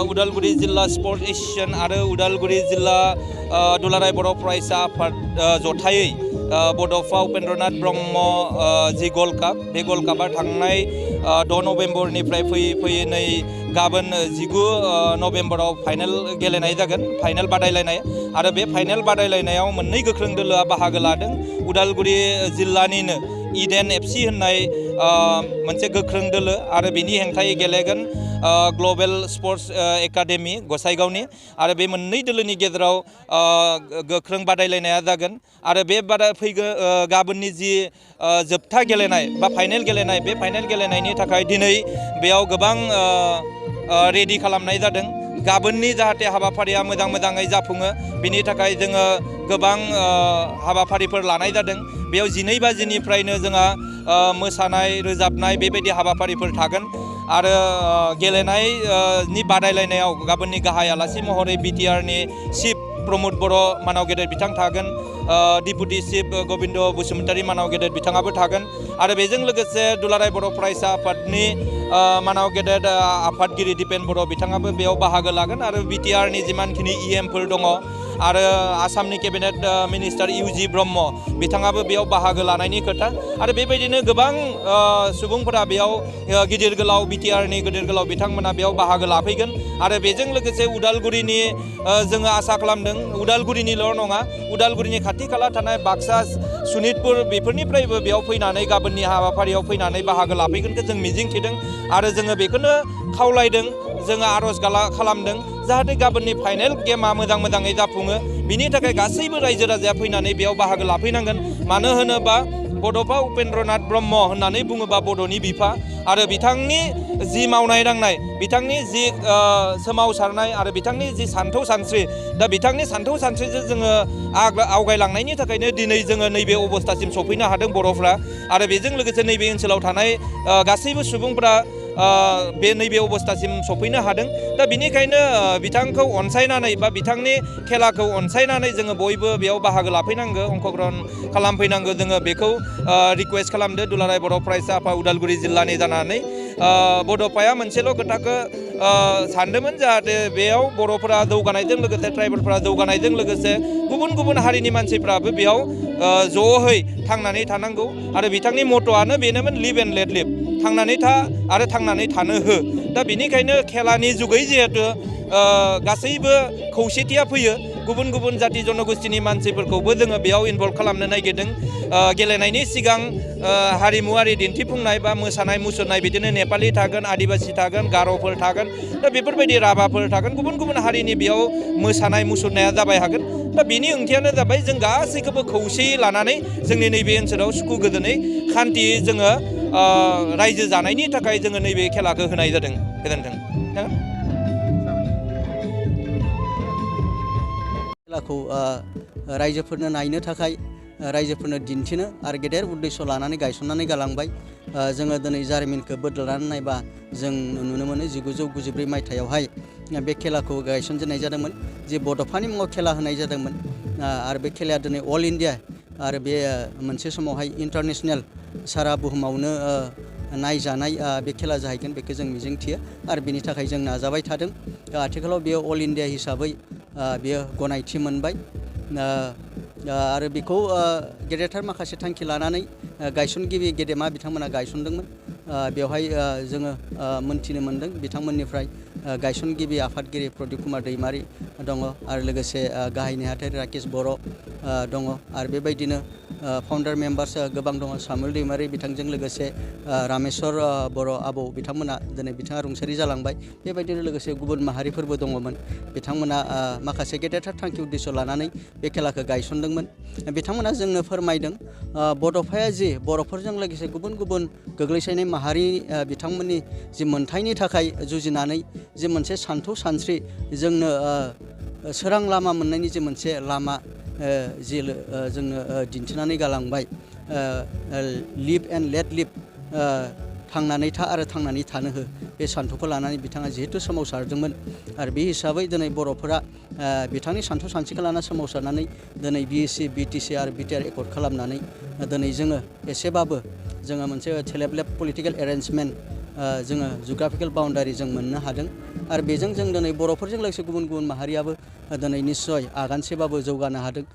उदालगुरि जिल्ला sports association आरो उदालगुरि जिल्ला दुलाराय बर' फरायसा आफाद जथायै बड'फा उपेन्द्रनाथ ब्रह्म जि गल्ड काप बे गल्ड कापआ थांनाय 6 नभेम्बरनिफ्राय फैयै नै गाबोन 19 नभेम्बराव फाइनाल गेलेनाय जागोन फाइनाल बादायलायनाय आरो बे फाइनाल बादायलायनायाव मोननै गोख्रों दोलोआ बाहागो लादों उदालगुरि जिल्लानिनो इडेन एफसि होननाय मोनसे गोख्रों दोलो आरो बेनि हेंथायै गेलेगोन ग्लबेल स्पर्ट्स एकाडेमि गसाइगावनि आरो बे मोननै दोलोनि गेजेराव गोख्रों बादायलायनाया जागोन आरो बे गाबोननि जि जोबथा गेलेनाय बा फाइनाल गेलेनाय बे फाइनाल गेलेनायनि थाखाय दिनै बेयाव गोबां रेडि खालामनाय जादों गाबोननि जाहाथे हाबाफारिया मोजाङै जाफुङो बिनि थाखाय जोङो गोबां हाबाफारिफोर लानाय जादों बेयाव 12 बाजिनिफ्रायनो जोंहा मोसानाय रोजाबनाय बेबायदि हाबाफारिफोर थागोन आरो गेलेनायनि बादायलायनायाव गाबोननि गाहाय आलासि महरै बिटिआरनि चिफ प्रमोद बर' मानाव गेदेर बिथां थागोन डिपुटि चिफ गबिन्द बसुमतारी मानाव गेदेर बिथाङाबो थागोन आरो बेजों लोगोसे दुलाराय बर' फरायसा आफादनि मानाव गेदेर आफादगिरि दिपेन बर' बिथाङाबो बेयाव बाहागो लागोन आरो बिटिआरनि जिमानखिनि इएमफोर दङ आरो आसामनि केबिनेट मिनिस्टार इउजि ब्रह्म बिथाङाबो बेयाव बाहागो लानायनि खोथा आरो बेबायदिनो गोबां सुबुंफोरा बेयाव गिदिर गोलाव बिटिआरनि गिदिर गोलाव बिथांमोना बेयाव बाहागो लाफैगोन आरो बेजों लोगोसे उदालगुरिनि जोङो आसा खालामदों उदालगुरिनिल' नङा उदालगुरिनि खाथि खाला थानाय बाक्सा सनितपुर बेफोरनिफ्रायबो बेयाव फैनानै गाबोननि हाबाफारियाव फैनानै बाहागो लाफैगोनखौ जों मिजिंथिदों आरो जोङो बेखौनो खावलायदों जोङो आर'ज खालामदों जाहाथे गाबोननि फाइनाल गेमा मोजाङै जाफुङो बिनि थाखाय गासैबो रायजो राजाया फैनानै बेयाव बाहागो लाफैनांगोन मानो होनोबा बड'फा उपेन्द्रनाथ ब्रह्म होननानै बुङोबा बड'नि बिफा आरो बिथांनि जि मावनाय दांनाय बिथांनि जि सोमावसारनाय आरो बिथांनि जि सान्थौ सानस्रि दा बिथांनि सान्थौ सानस्रिजों जोङो आवगायलांनायनि थाखायनो दिनै जोङो नैबे अबस्थासिम सफैनो हादों बर'फ्रा आरो बेजों लोगोसे नैबे ओनसोलाव थानाय गासैबो सुबुंफ्रा बे नैबे अबस्थासिम सफैनो हादों दा बिनिखायनो बिथांखौ अनसायनानै बा बिथांनि खेलाखौ अनसायनानै जोङो बयबो बेयाव बाहागो लाफैनांगौ अंशग्रहण खालामफैनांगौ जोङो बेखौ रिक्वेस्ट खालामदो दुलाराय बर' फरायसा आफाद उदालगुरि जिल्लानि जानानै बड'फाया मोनसेल' खोथाखौ सानदोंमोन जाहाथे बेयाव बर'फोरा जौगानायजों लोगोसे ट्राइबेलफोरा जौगानायजों लोगोसे गुबुन हारिनि मानसिफ्राबो बेयाव ज'है थांनानै थानांगौ आरो बिथांनि मट'आनो बेनोमोन लिभ एन्ड लेट लिभ थांनानै था आरो थांनानै थानो हो दा बेनिखायनो खेलानि जुगै जिहेतु गासैबो खौसेथिया फैयो गुबुन जाति जनगोष्ठीनि मानसिफोरखौबो जोङो बेयाव इनभल्भ खालामनो नागिरदों गेलेनायनि सिगां हारिमुवारि दिन्थिफुंनाय बा मोसानाय मुसुरनाय बिदिनो नेपालि थागोन आदिबासि थागोन गार'फोर थागोन दा बेफोरबायदि राभाफोर थागोन गुबुन हारिनि बेयाव मोसानाय मुसुरनाया जाबाय हागोन दा बेनि ओंथियानो जाबाय जों गासैखौबो खौसेयै लानानै जोंनि नैबे ओनसोलाव सुखु गोजोनै खान्थियै जोङो रायजो जानायनि थाखाय जोङो नैबे खेलाखौ होनाय जादों गोजोन्थों खेलाखौ रायजोफोरनो नायनो थाखाय रायजोफोरनो दिन्थिनो आरो गेदेर उद्देश्य लानानै गायसननानै गालांबाय जोङो दिनै जारिमिनखौ बोदलानानै नायबा जों नुनो मोनो 1994 मायथाइयावहाय बे खेलाखौ गायसनजेननाय जादोंमोन जे बड'फानि मुङाव खेला होनाय जादोंमोन आरो बे खेलाया दिनै अल इन्डिया आरो बे मोनसे समावहाय इन्टारनेसनेल सारा बुहुमावनो नायजानाय बे खेला जाहैगोन बेखौ जों मिजिंथियो आरो बेनि थाखाय जों नाजाबाय थादों आथिखालाव बेयो अल इन्डिया हिसाबै बेयो गनायथि मोनबाय आरो बेखौ गेदेरथार माखासे थांखि लानानै गायसनगिरि गेदेमा बिथांमोना गायसनदोंमोन बेवहाय जोङो मोनथिनो मोन्दों बिथांमोननिफ्राय गायसनगिरि आफादगिरि प्रदीप कुमार दैमारि दङ आरो लोगोसे गाहाय नेहाथारि राकेश बर' दङ आरो बेबायदिनो फाउन्डार मेम्बार्स गोबां दङ सामुल दैमारि बिथांजों लोगोसे रामेश्वर बर' आबौ बिथांमोना दिनै बिथाङा रुंसारि जालांबाय बेबायदिनो लोगोसे गुबुन माहारिफोरबो दङमोन बिथांमोना माखासे गेदेरथार थांखि उद्देश्य लानानै बे खेलाखौ गायसनदोंमोन बिथांमोना जोंनो फोरमायदों बड'फाया जि बर'फोरजों लोगोसे गुबुन गोग्लैसोनाय माहारि बिथांमोननि जि मोनथायनि थाखाय जुजिनानै जे मोनसे सान्थौ सानस्रि जोंनो सोरां लामा मोननायनि जे मोनसे लामा जि जोंनो दिन्थिनानै गालांबाय लिभ एन्ड लेट लिभ थांनानै था आरो थांनानै थानो हो बे सान्थौखौ लानानै बिथाङा जिहेतु सोमावसारदोंमोन आरो बे हिसाबै दिनै बर'फोरा बिथांनि सान्थौ सानस्रिखौ लाना सोमावसारनानै दिनै बिएससि बिटिसि आरो बिटिआर एकर्ड खालामनानै दिनै जोङो एसेबाबो जोङो मोनसे सेलेब लेब पलिटिकेल एरेन्जमेन्ट जोङो जुग्राफिकेल बाउन्डारि जों मोननो हादों आरो बेजों जों दिनै बर'फोरजों लोगोसे गुबुन गुबुन माहारियाबो दिनै निस्सय आगानसेबाबो जौगानो हादों।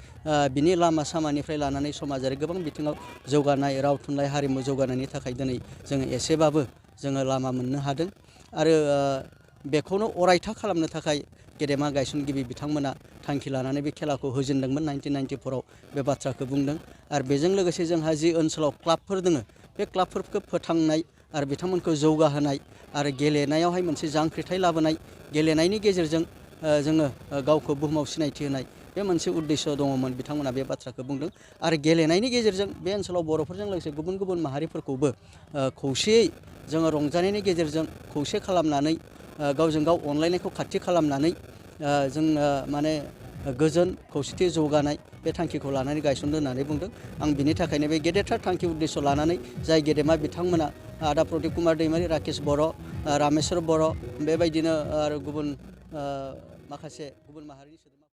बिनि लामा सामानिफ्राय लानानै समाजारि गोबां बिथिङाव जौगानाय राव थुनलाइ हारिमु जौगानायनि थाखाय दिनै जोङो एसेबाबो जोङो लामा मोननो हादों आरो बेखौनो अरायथा खालामनो थाखाय गेदेमा गायसनगिरि बिथांमोना थांखि लानानै बे खेलाखौ होजेनदोंमोन 1994आव बे बाथ्राखौ बुंदों आरो बेजों लोगोसे जोंहा जि ओनसोलाव क्लाबफोर दङ बे क्लाबफोरखौ फोथांनाय आरो बिथांमोनखौ जौगाहोनाय आरो गेलेनायावहाय मोनसे जांख्रिथाय लाबोनाय गेलेनायनि गेजेरजों जोङो गावखौ बुहुमाव सिनायथि होनाय बे मोनसे उद्देश्य दङमोन बिथांमोना बे बाथ्राखौ बुंदों आरो गेलेनायनि गेजेरजों बे ओनसोलाव बर'फोरजों लोगोसे गुबुन गुबुन माहारिफोरखौबो खौसेयै जोङो रंजानायनि गेजेरजों खौसे खालामनानै गावजों गाव अनलायनायखौ खाथि खालामनानै जोङो माने गोजोन खौसेथि जौगानाय बे थांखिखौ लानानै गायसनदों होननानै बुंदों। आं बिनि थाखायनो बे गेदेरथार थांखि उद्देश्य लानानै जाय गेदेमा बिथांमोना आदा प्रदीप कुमार दैमारि राकेश बर' रामेश्वर बर' बेबायदिनो आरो गुबुन माखासे गुबुन माहारिनि सोद्रोमा